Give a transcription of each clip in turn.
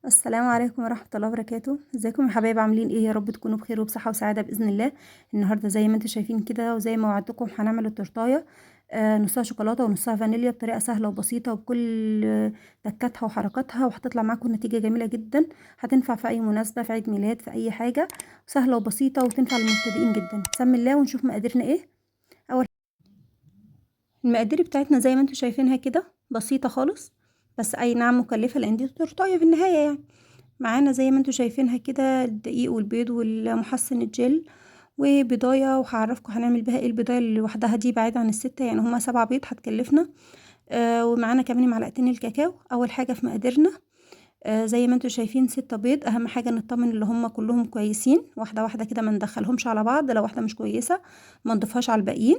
السلام عليكم ورحمة الله وبركاته. ازيكم يا حبايب؟ عاملين ايه؟ يا رب تكونوا بخير وبصحة وسعادة بإذن الله. النهاردة زي ما انتم شايفين كده وزي ما وعدتكم هنعمل التورتاية، نصها شوكولاتة ونصها فانيليا بطريقة سهلة وبسيطة وبكل تكاتها وحركاتها، وهتطلع معاكم نتيجة جميلة جدا. هتنفع في اي مناسبة، في عيد ميلاد، في اي حاجة، سهلة وبسيطة وتنفع للمبتدئين جدا. بسم الله ونشوف مقاديرنا ايه. اول المقادير بتاعتنا زي ما انتم شايفينها كده بسيطة خالص، بس اي نعم مكلفة لان دي تورتاية في النهاية. معانا زي ما انتم شايفينها كده الدقيق والبيض والمحسن الجل وبضاية، وهعرفكم هنعمل بيها ايه. البضاية اللي لوحدها دي بعيد عن الستة، يعني هما 7 بيض هتكلفنا. ومعانا كمان معلقتين الكاكاو. اول حاجة في مقاديرنا، زي ما انتم شايفين 6 بيض. اهم حاجة نطمن اللي هما كلهم كويسين، واحدة واحدة كده، ما ندخلهمش على بعض، لو واحدة مش كويسة ما نضيفهاش على الباقيين،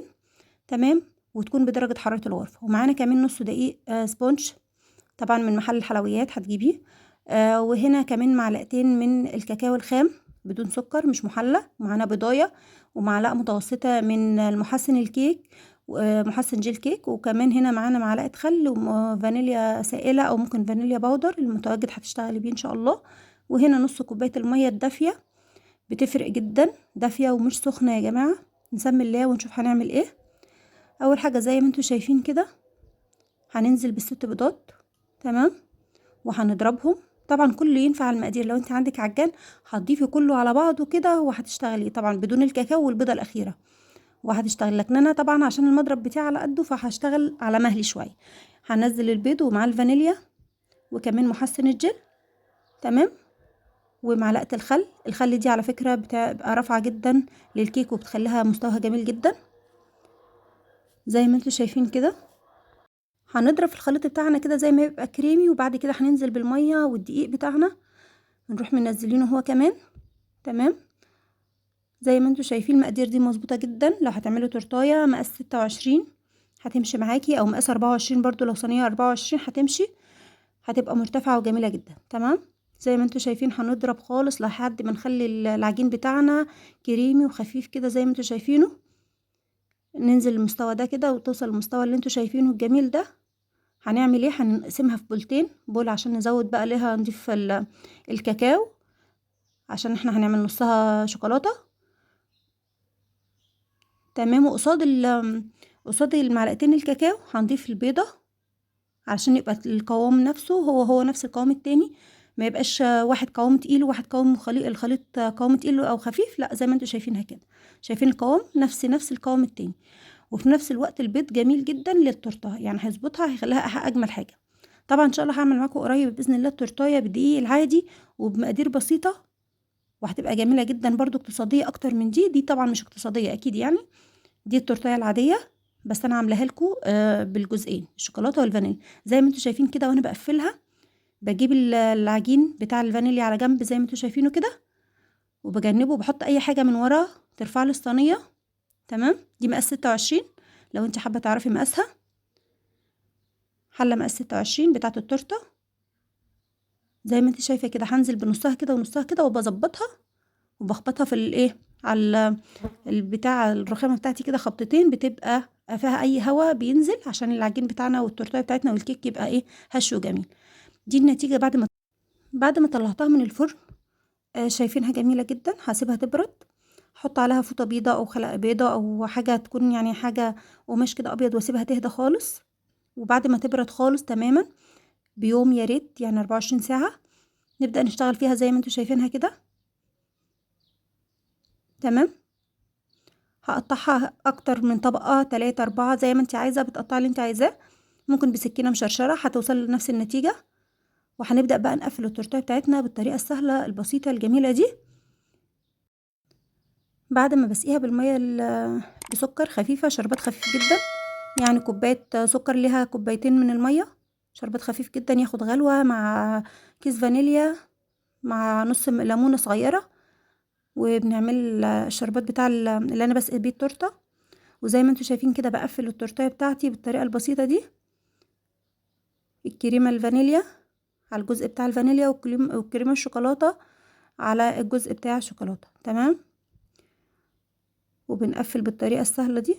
تمام؟ وتكون بدرجة حرارة الغرفة. ومعانا كمان نص دقيق، sponge طبعا من محل الحلويات هتجيبيه. وهنا كمان معلقتين من الكاكاو الخام بدون سكر مش محلى. ومعانا بيضايه ومعلقة متوسطه من المحسن الكيك، محسن جيل كيك. وكمان هنا معانا معلقه خل وفانيليا سائله او ممكن فانيليا powder المتواجد هتشتغلي بيه ان شاء الله. وهنا نص كوباية المية الدافيه، بتفرق جدا، دافيه ومش سخنة يا جماعة. نسمي الله ونشوف هنعمل ايه. اول حاجة زي ما انتم شايفين كده هننزل بالست بيضات، تمام؟ وهنضربهم. طبعا كله ينفع المقادير، لو انت عندك عجان هتضيفي كله على بعضه كده وهتشتغلي، طبعا بدون الكاكاو والبيضة الاخيرة وهتشتغل. لكن انا طبعا عشان المضرب بتاعي على قده فهشتغل على مهلي شوية. هنزل البيض ومع الفانيليا وكمان محسن الجل، تمام؟ ومعلقة الخل. الخل دي على فكرة بتبقى رافعه جدا للكيك وبتخليها مستواها جميل جدا. زي ما انتم شايفين كده هنضرب في الخليط بتاعنا كده زي ما يبقى كريمي، وبعد كده هننزل بالمية والدقيق بتاعنا نروح منزلينه هو كمان، تمام؟ زي ما انتم شايفين المقادير دي مظبوطة جدا. لو هتعملوا تورتايه مقاس 26 هتمشي معاكي، او مقاس 24 برضو لو صينية 24 هتمشي، هتبقى مرتفعة وجميلة جدا، تمام؟ زي ما انتم شايفين هنضرب خالص لحد ما نخلي العجين بتاعنا كريمي وخفيف كده زي ما انتم شايفينه. ننزل المستوى ده كده وتوصل للمستوى اللي انتم شايفينه الجميل ده. هنعمل ايه؟ هنقسمها في بولتين، بول عشان نزود بقى ليها، نضيف الكاكاو عشان احنا هنعمل نصها شوكولاتة، تمام؟ وقصاد قصاد المعلقتين الكاكاو هنضيف البيضة علشان يبقى القوام نفسه هو هو نفس القوام التاني، ما يبقاش واحد قوام تقيل وواحد قوام الخليط قوام تقيل او خفيف، لا زي ما انتم شايفينها كده، شايفين القوام نفس القوام التاني. وفي نفس الوقت البيض جميل جدا للتورته، يعني هيظبطها هيخليها اجمل حاجة. طبعا ان شاء الله هعمل معاكم قريب باذن الله التورتايه بالدقيق العادي وبمقادير بسيطة، وهتبقى جميلة جدا برضو، اقتصادية اكتر من دي. دي طبعا مش اقتصادية اكيد، دي التورتايه العادية بس انا عاملاها لكم، بالجزئين الشوكولاتة والفانيليا زي ما انتم شايفين كده. وانا بقفلها بجيب العجين بتاع الفانيليا على جنب زي ما انتم شايفينه كده، وبجنبه بحط اي حاجة من ورا ترفع لي الصينية، تمام؟ دي مقاس 26 لو انت حابة تعرفي مقاسها، حله مقاس 26 بتاعه التورتة زي ما انت شايفه كده. هنزل بنصها كده ونصها كده وبظبطها وبخبطها في الايه على البتاع الرخامه بتاعتي كده خبطتين، بتبقى فيها اي هوا بينزل عشان العجين بتاعنا والتورتايه بتاعتنا والكيك يبقى ايه هش وجميل. دي النتيجة بعد ما طلعتها من الفرن، شايفينها جميلة جدا. هسيبها تبرد، احط عليها فوطه بيضة او خلقه بيضة او حاجة تكون حاجة قماش كده ابيض، واسيبها تهدى خالص. وبعد ما تبرد خالص تماما بيوم يا ريت، يعني 24 ساعة، نبدا نشتغل فيها زي ما انتم شايفينها كده، تمام؟ هقطعها اكتر من طبقه، 3 4 زي ما انت عايزه، بتقطعي اللي انت عايزاه، ممكن بسكينة مشرشره هتوصل لنفس النتيجة. وهنبدا بقى نقفل التورتيه بتاعتنا بالطريقة السهلة البسيطة الجميلة دي. بعد ما بسقيها بالمية بسكر خفيفة، شربات خفيف جدا، يعني كوباية سكر ليها كوبايتين من المية، شربات خفيف جدا ياخد غلوه مع كيس فانيليا مع نص ليمونه صغيرة، وبنعمل الشربات بتاع اللي انا بسقي بيه التورتة. وزي ما انتم شايفين كده بقفل التورتيه بتاعتي بالطريقة البسيطة دي، الكريمة الفانيليا على الجزء بتاع الفانيليا والكريمه الشوكولاتة على الجزء بتاع الشوكولاتة، تمام؟ وبنقفل بالطريقة السهلة دي.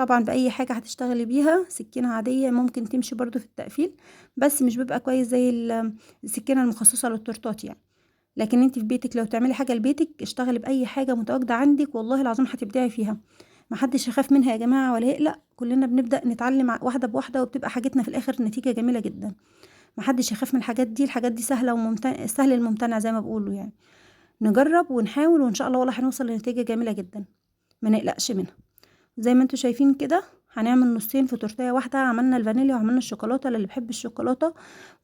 طبعا باي حاجة هتشتغلي بيها، سكينة عادية ممكن تمشي برضو في التقفيل، بس مش بيبقى كويس زي السكينة المخصصة للتورتات يعني. لكن انت في بيتك لو تعملي حاجة لبيتك اشتغلي باي حاجة متواجدة عندك، والله العظيم هتبدعي فيها. محدش يخاف منها يا جماعة ولا يقلق، كلنا بنبدا نتعلم واحدة بواحدة، وبتبقى حاجتنا في الاخر نتيجة جميلة جدا. محدش يخاف من الحاجات دي، الحاجات دي سهلة وممتنع، سهل الممتنع زي ما بيقولوا يعني. نجرب ونحاول وان شاء الله والله هنوصل لنتيجة جميلة جدا، ما نقلقش منها. زي ما انتوا شايفين كده هنعمل نصين في تورتيه واحدة، عملنا الفانيليا وعملنا الشوكولاتة للي بيحب الشوكولاتة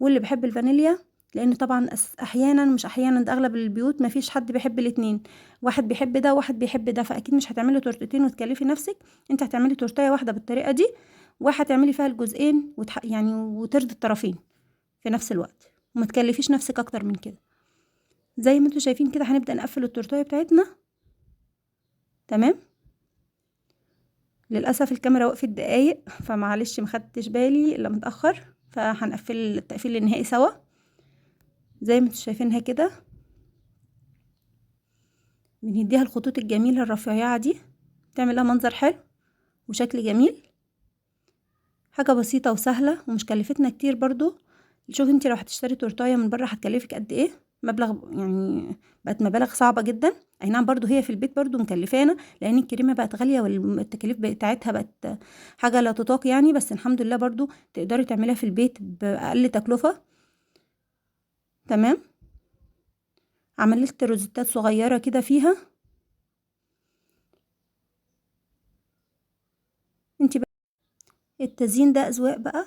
واللي بيحب الفانيليا، لان طبعا احيانا مش احيانا ده اغلب البيوت ما فيش حد بيحب الاتنين، واحد بيحب ده وواحد بيحب ده، فاكيد مش هتعملي تورتتين وتكلفي نفسك، انت هتعملي تورتيه واحدة بالطريقة دي وهتعملي فيها الجزئين يعني وترضي الطرفين في نفس الوقت، وما تكلفيش نفسك اكتر من كده. زي ما انتوا شايفين كده هنبدا نقفل التورتيه بتاعتنا. تمام. للاسف الكاميرا وقفت دقايق فمعلش ما خدتش بالي الا متاخر، فهنقفل التقفيل النهائي سوا. زي ما انتوا شايفينها كده بنديها الخطوط الجميلة الرفيعة دي، تعمل لها منظر حلو وشكل جميل. حاجة بسيطة وسهلة ومش كلفتنا كتير برضو. شوفي انتي لو هتشتري تورتايه من بره هتكلفك قد ايه مبلغ، يعني بقت مبالغ صعبة جدا. اي نعم برضو هي في البيت برضو مكلفانا، لان الكريمة بقت غالية والتكاليف بتاعتها بقت حاجة لا تطاق يعني، بس الحمد لله برضو تقدري تعمليها في البيت باقل تكلفة. تمام. عملت روزتات صغيرة كده فيها. انتي بقى التزيين ده اذواق بقى،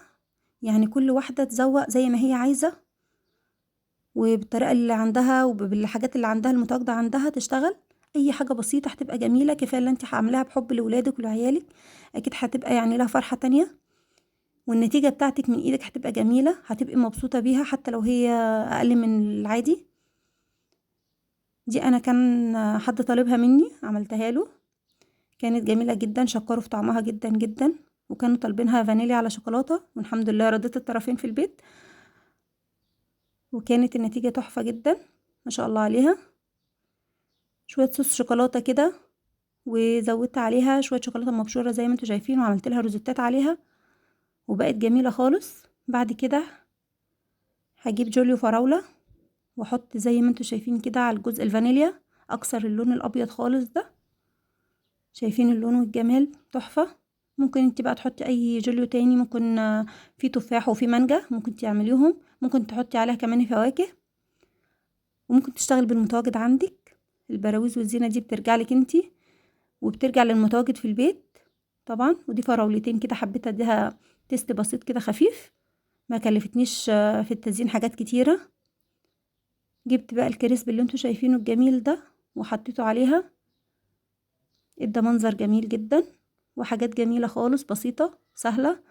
يعني كل واحدة تزوق زي ما هي عايزه وبالطريقه اللي عندها وبالحاجات اللي عندها المتواجدة عندها تشتغل. اي حاجة بسيطة هتبقى جميلة، كفاية اللي انت عاملاها بحب لولادك ولعيالك، اكيد هتبقى يعني لها فرحه تانية، والنتيجة بتاعتك من ايدك هتبقى جميلة، هتبقي مبسوطة بيها حتى لو هي اقل من العادي. دي انا كان حد طالبها مني عملتها له، كانت جميلة جدا، شكروا في طعمها جدا جدا، وكانوا طالبينها فانيليا على شوكولاتة، والحمد لله رضيت الطرفين في البيت، وكانت النتيجة تحفة جدا ما شاء الله عليها. شوية صوص شوكولاتة كده، وزودت عليها شوية شوكولاتة مبشوره زي ما انتوا شايفين، وعملت لها روزتات عليها وبقت جميلة خالص. بعد كده هجيب جوليو فراوله واحط زي ما انتوا شايفين كده على الجزء الفانيليا، اكسر اللون الابيض خالص ده، شايفين اللون والجمال تحفة. ممكن انت بقى تحطي اي جوليو تاني، ممكن في تفاح وفي مانجا ممكن تعمليهم، ممكن تحطي عليها كمان فواكه، وممكن تشتغل بالمتواجد عندك. البراويز والزينة دي بترجع لك انت وبترجع للمتواجد في البيت طبعا. ودي فراولتين كده حبيت اديها taste بسيط كده خفيف، ما كلفتنيش في التزيين حاجات كتيرة. جبت بقى الكريسب اللي انتوا شايفينه الجميل ده وحطيته عليها، ادى منظر جميل جدا وحاجات جميلة خالص، بسيطة سهلة،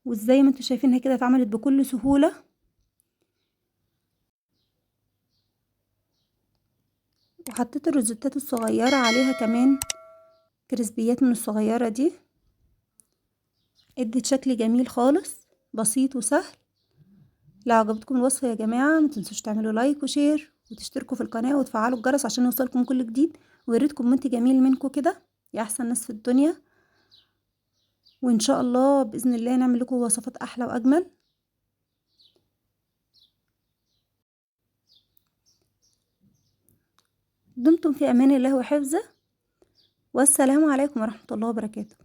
وازاي ما انتوا شايفينها كده اتعملت بكل سهولة. وحطيت الروزتات الصغيرة عليها كمان كريسبيات من الصغيرة دي، ادت شكل جميل خالص، بسيط وسهل. لو عجبتكم الوصفة يا جماعة ما تنسوش تعملوا like و share وتشتركوا في القناة وتفعلوا الجرس عشان يوصلكم كل جديد، ويا ريت comment جميل منكم كده يا احسن ناس في الدنيا. وان شاء الله باذن الله نعمل لكم وصفات احلى واجمل. دمتم في امان الله وحفظه، والسلام عليكم ورحمة الله وبركاته.